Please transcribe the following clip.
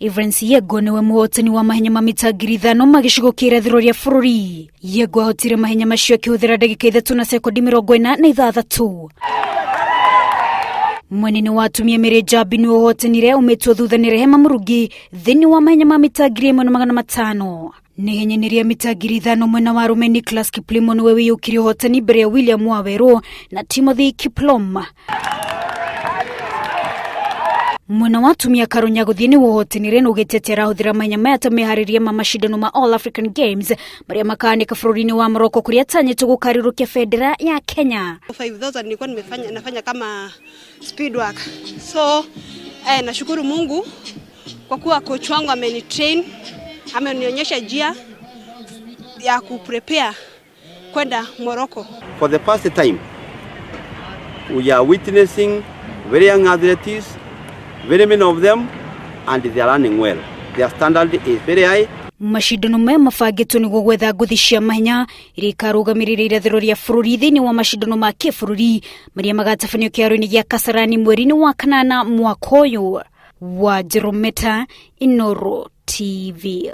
Evans Yego nĩwe mũhotani wa mahenya ma mita 5,000 ma gĩcigo kĩa irathĩro rĩa bũrũri. Yego ahotire mahenya macio akĩhũthĩra ndagĩka 3 na sekondi 46. Mwena-inĩ wa atumia Mary Njambi nĩwe ũhotanire umĩtwo thutha nĩ Rehema Mũrungi thĩinĩ wa mahenya ma mita 1,500. Nĩ ihenya-inĩ rĩa mita 5,000 mwena wa arũme Nicholas Kiplimo nĩwe wĩyũkirie ũhotani mbere ya William Wawerũ na Timothy Kiplom. Mwena wa atumia Carol Nyagũthiĩ nĩwe ũhotanire na ugĩte atĩ arahũthĩra mahenya maya ta meharĩria ma mashindano ma All African Games marĩa makahanĩka bũrũri-inĩ wa Morocco kũrĩa atanyĩtwo gũkarĩrũkia bendera ya Kenya. 5000 nilikuwa nimefanya nafanya kama speed work. So nashukuru Mungu kwa kuwa coach wangu amenitrain, amenionyesha njia ya kuprepare kwenda Morocco. For the first time, we are witnessing very young athletes, very many of them, and they are running well. Their standard is very high. Macindano maya mabangĩtwo nĩguo gwetha ngũthi cia mahenya iria ikarũgamĩrĩra irathĩro rĩa bũrũri thĩinĩ wa macindano ma kĩbũrũri marĩa magatabanio kĩharo-inĩ gĩa Kasarani mweri-inĩ wa kanana mwaka ũyũ. Wa Jerometa, Inooro TV.